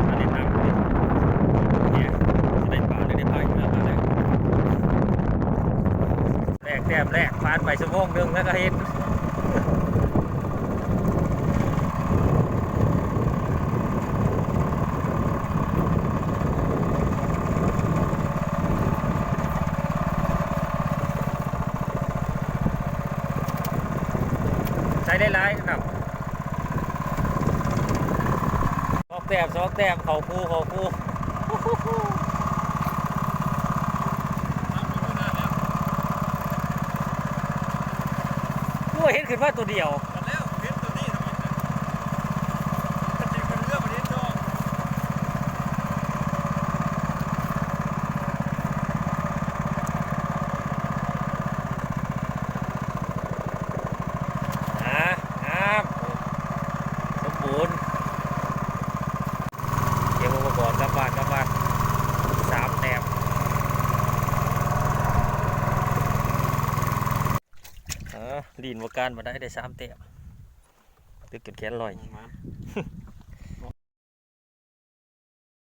ອັນນີ້ນຳນີ້ ເນຍ ຊິໄດ້ປາ ຫຼື ໄດ້ປາອີກເທື່ອ ປາແລກ ແລກແຕ້ມແລກ ຜ່ານໄປຊົ່ວໂມງໜຶ່ງ ແລ້ວກໍເຫັນ ໃສ່ຫຼາຍໆນຳ ສອງແຕ້ມ ສອງແຕ້ມ ເຂົ້າຄູ່ ເຂົ້າຄູ່ ຄືວ່າເຫັນຂຶ້ນມາຕົວດຽວ ອ່າ ງາມ ສົມບູນ ເກັບອຸປະກອນກັບບ້ານ ກັບບ້ານ ສາມແຕ້ມ ເອີ ຫຼິ້ນບໍ່ການບໍ່ໄດ້ ໄດ້ສາມແຕ້ມ ຕຶກຈົນແຂນລອຍ ໝານ